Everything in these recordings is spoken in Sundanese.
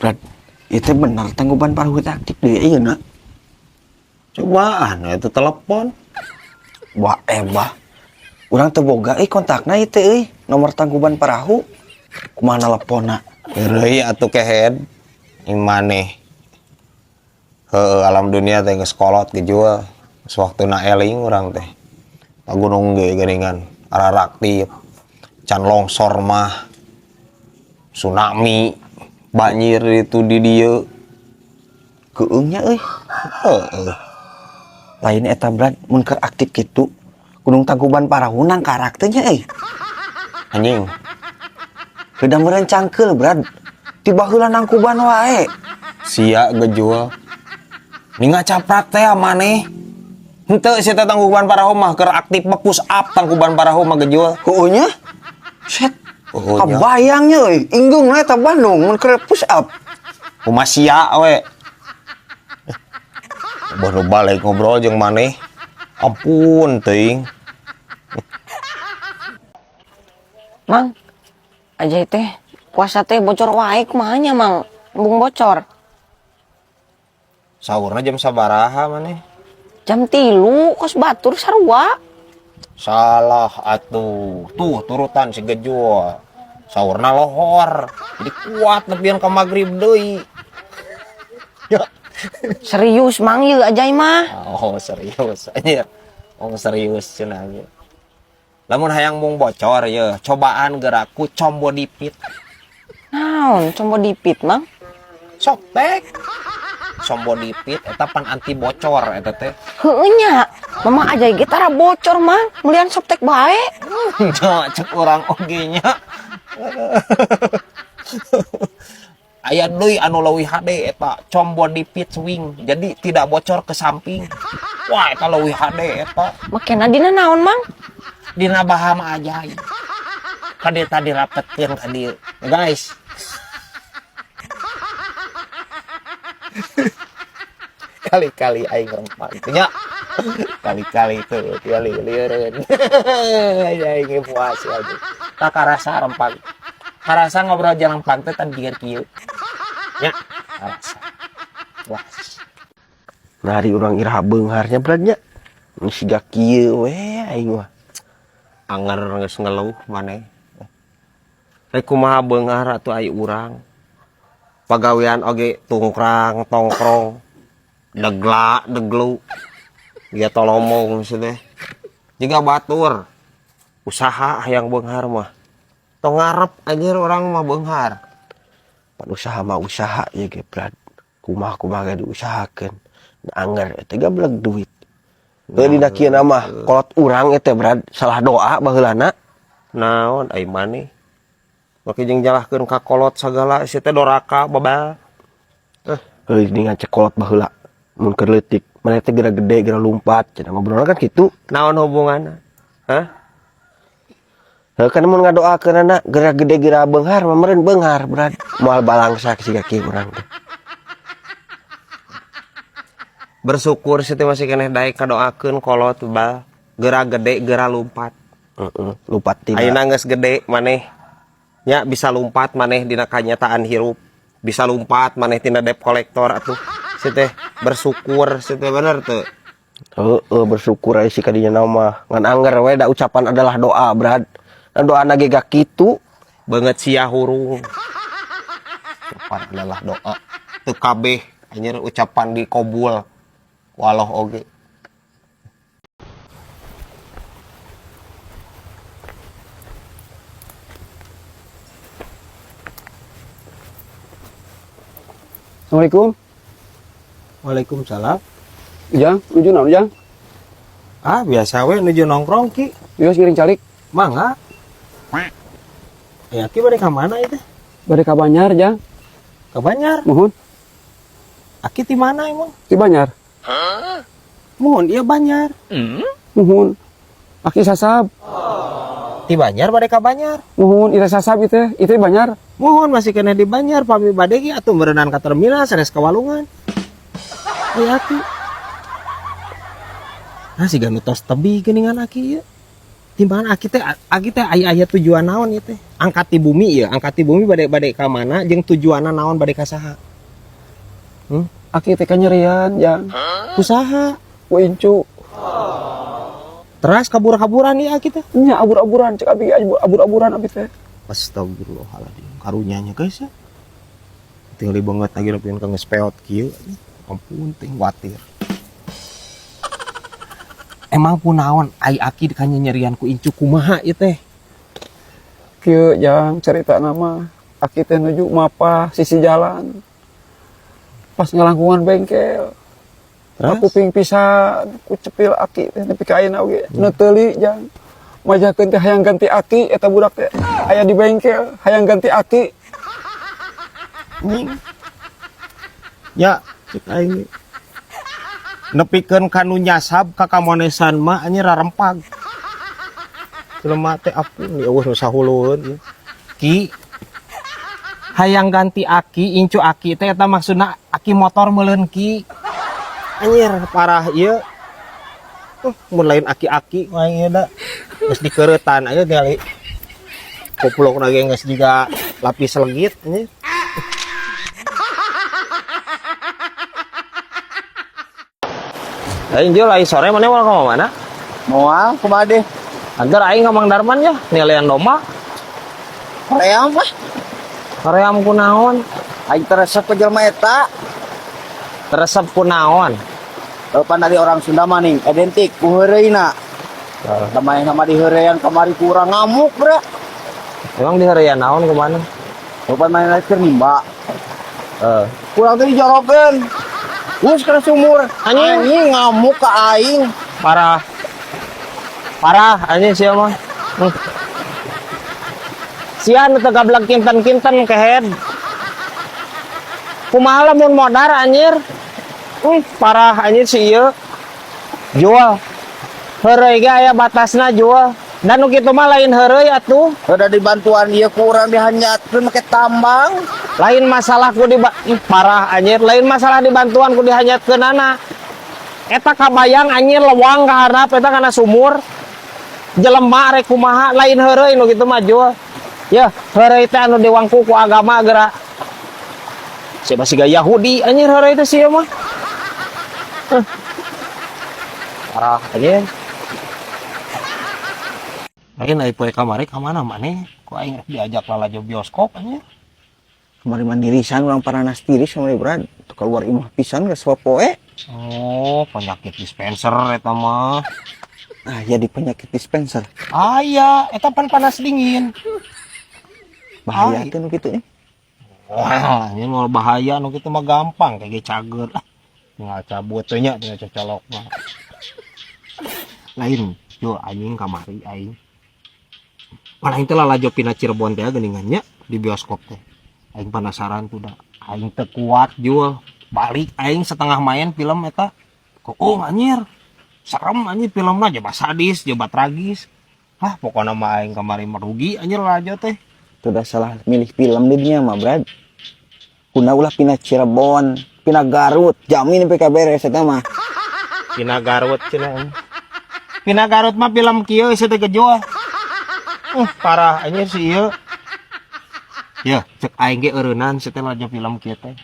Brad, itu bener Tangkuban Parahu teh aktif deui ayeuna. Cobaan itu telepon. Wah, bah. Urang teu boga euy kontakna ieu teh euy, nomor Tangkuban Parahu. Kumaha neleponna? Heureuy atuh kehed. Imaneh. Heueuh, alam dunia teh geus kolot gejual. Geus waktuna eling urang teh. Pa gunung ge geuningan araraktif. Can longsor mah. Tsunami, banjir itu di dieu. Keueungnya euy. Heeh. Lain eta Brad, mun keur aktif kitu, Gunung Tangkuban Parahu nangkarak teh nya euy. Anjing. Reda meureun cangkeul Brad. Ti baheula nangkuban wae. Sia gejual. Ni ngacaprak teh maneh. Henteu sia teh Tangkuban Parahu mah keur aktif mah push up Tangkuban Parahu mah gejual. Heueuh nya? Set. Heueuh nya. Kabayang nya euy, inggung we eta Bandung mun keur push up. Kumaha sia we. Baru balik ngobrol jeung maneh. Ampun teuing. Mang, aja teh puasa teh bocor wae kumaha nya Mang? Embung bocor. Sahurna jam sabaraha maneh? Jam 3 kos batur sarua. Salah atuh. Tuh turutan si Gejul. Sahurna lohor. Jadi kuat nepian ka magrib deui. Ya. Serius Mang ieu ajai mah. Oh serius anjir. Oh serius cenah ge. Lamun hayang mung bocor ye, cobaan geraku combo dipit. Naon combo dipit Mang? Soptek. Combo dipit eta pan anti bocor eta teh. Heueuh nya. Mama ajai ge tara bocor Mang, meulian soptek bae. Nya cek urang oge nya. Aya deui anu leuwih hade eta combo dipit swing. Jadi tidak bocor ke samping. Wah eta leuwih hade eta. Makena dina naon Mang? Dina bahama ajaib. Kade tadi rapetkeun ka dieu. Guys. Kali-kali aing rempang teh nya. Kali-kali teu kali lieureun. Aing puas ya. Tak karasa rempang. Karasa ngobrol jeung rempang teh tadi jiga kieu. Nya, karasa. Puas. Nah, ari urang iraha beungharnya Brad nya. Siga kieu we aing mah. Anger geus ngeluh maneh. Rek kumaha beunghar atuh ai urang. Pagawean oge tungkrang tongkrong. Degla deglu. Dia tolomong sih teh. Jiga batur. Usaha hayang beunghar mah. Tong ngarep anjir urang mah beunghar. Pan usaha mah usaha ya ge Brad. Kumaha-kumaha ge diusahakeun. Da angger eta gablek duit. Heuh dina kieu mah kolot urang eta Brad salah doa baheulana. Naon ai maneh? Make jeung jalahkeun ka kolot sagala sia teh doraka babal. Heuh dengan cek kolot baheula. Mun keur leutik maneh teh geura gede geura lumpat cenah ngobrolna kan kitu. Naon hubunganna? Hah? Heuh kan mun ngadoakeunana geura gede geura beunghar mah meureun beunghar Brad. Moal balangsa siga kieu urang teh. Bersyukur sih teh masih keneh daek kadoakeun kolot bal. Geura gede geura lumpat. Heeh, lumpat tidak. Ayeuna geus gede maneh. Nya bisa lumpat maneh dina kanyataan hirup. Bisa lumpat maneh tina debt collector atuh. Si teh bersyukur si teh bener teu? Heeh, bersyukur aya si kadinya mah. Ngan angger we da ucapan adalah doa, Brad. Dan doa na ge gak kitu. Beungeut sia hurung. Ucapan adalah doa. Teu kabeh anjir ucapan dikobul. Waloh oge. Assalamualaikum. Waalaikumsalam. Ujang, nuju naon Ujang? Ah, biasa we nuju nongkrong ki. Yos ngiring calik. Mangga. Ya ki bade ka mana itu? Bade ka Banjar, Jang. Ka Banjar? Muhun. Aki ti mana emang? Ti Banjar. Hah? Muhun ieu Banjar. Muhun. Aki sasab. Ti Banjar bade ka Banjar. Muhun ira sasab ieu teh, ieu teh Banjar. Muhun masih kena di Banjar, pami bade ge atuh meureunan ka terminal sanes ka Walungan. Ai aki. Nah siga nu tos tebi geuningan aki ieu. Ti Di mana aki teh aya aya tujuan naon ieu teh? Angkat ti bumi ya, angkat ti bumi bade bade ka mana jeung tujuanna naon, bade ka saha? Aki teh kanyerian, Jang. Ku saha? Ku incu. Teras kabur-kaburan ieu aki teh. Nya abur-aburan, cek abi ge abur-aburan abi teh. Astagfirullahaladzim. Karunya nya, guys, ya. Tinggal banget lagi nepikeun ka geus peot kieu. Ampun, ting watir. Emang kunaon ai aki kanyerian ku incu, kumaha ieu teh? Kieu, Jang, cerita nama aki teh nuju mapah sisi jalan. Pas ngalangkungan bengkel. Terus? Aku pisan ku cepil aki teh nepi ka ayeuna oge neuteuli, Jang. Majakeun teh hayang ganti aki eta budak teh aya di bengkel hayang ganti aki. Anjing. Ya, cek aing. Nepikeun ka nu nyasab ka kamonesan mah anjir rarempag. Jelema teh ampun ya eueuh nu sahulueun ieu. Ki, hayang ganti aki, incu aki teh eta maksudna aki motor meuleun, Ki. Anjir, parah ieu. Mun lain aki-aki mah ieu da. Geus dikeuretan aya tingali. Koplok ge geus jiga lapis legit anjir. Aing jol aing sore mana mau ke mana? Moal, kumaha deh? Agar aing ka Mang Darman ya, nilaian domba. Hoream mah. Hoream kunaon? Aing teresep ke jelema eta. Teresep kunaon? Pan dari orang Sunda mah ning identik ku heureuyna. Sama yang sama di heureyan kamari kurang ngamuk, bro. Emang di heureyan naon kemana? Pan main lagi keur nimba. Eh. Kurang teh dijorokeun. Geus kana sumur. Anjing. Anjing ngamuk ka aing. Parah. Parah anjing sia mah. Sia nu teu gablek kinten-kinten kehed. Kumaha lamun modar anjir? Parah anjir si ieu. Jual. Heureuy ge aya batasna, jual. Dan nu kitu mah lain heureuy atuh. Udah dibantuan ieu kurang dihanyatkeun make tambang. Lain masalah ku di parah anjir, lain masalah dibantuan ku dihanyatkeunana. Eta kabayang anjir lewang ka handap eta kana sumur. Jelema rek kumaha, lain heureuy nu kitu mah, jual. Ya, heureuy teh anu diwangku ku agama geura. Siapa siga Yahudi anjir heureuy teh sia mah. Huh. Parah anjir. Lain ai poe kamari ka mana maneh? Ku aing rek diajak lalajo bioskop anjir. Kemarin mandirisan urang paranas tiris sama Brad. Tuh keluar imah pisan geus poe. Oh, penyakit dispenser eta mah. Ah, jadi penyakit dispenser. Aya, eta pan panas dingin. Bahaya Ai. teh nu kitu nya. Wah, ini mau bahaya nu kitu mah gampang kayak cager lah. Tinggal cabut teh nya, tinggal cocolok mah. Lain, yo anjing kamari aing. Malah aing teh lalajo pina Cirebon teh geuningan nya di bioskop teh. Aing penasaran tuh da. Aing teu kuat jual. Balik aing setengah main film eta. Kok oh anjir. Serem anjir filmna, coba sadis, coba tragis. Hah, pokoknya mah aing kamari merugi anjir lalajo teh. Tuh salah milih film di dinya mah, Brad. Kuna ulah pina Cirebon, pina Garut, jamin PK beres eta mah. Pina Garut cenah. Pina Garut mah film kieu geus teh gejual. Parah anjir si ieu. Ya, cek aing ge eureunnan si teh lalajo film kieu teh.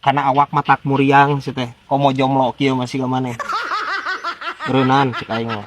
Karena awak matak muriang si teh. Komo jomlo kieu masih ka maneh. Eureunnan cek aing mah.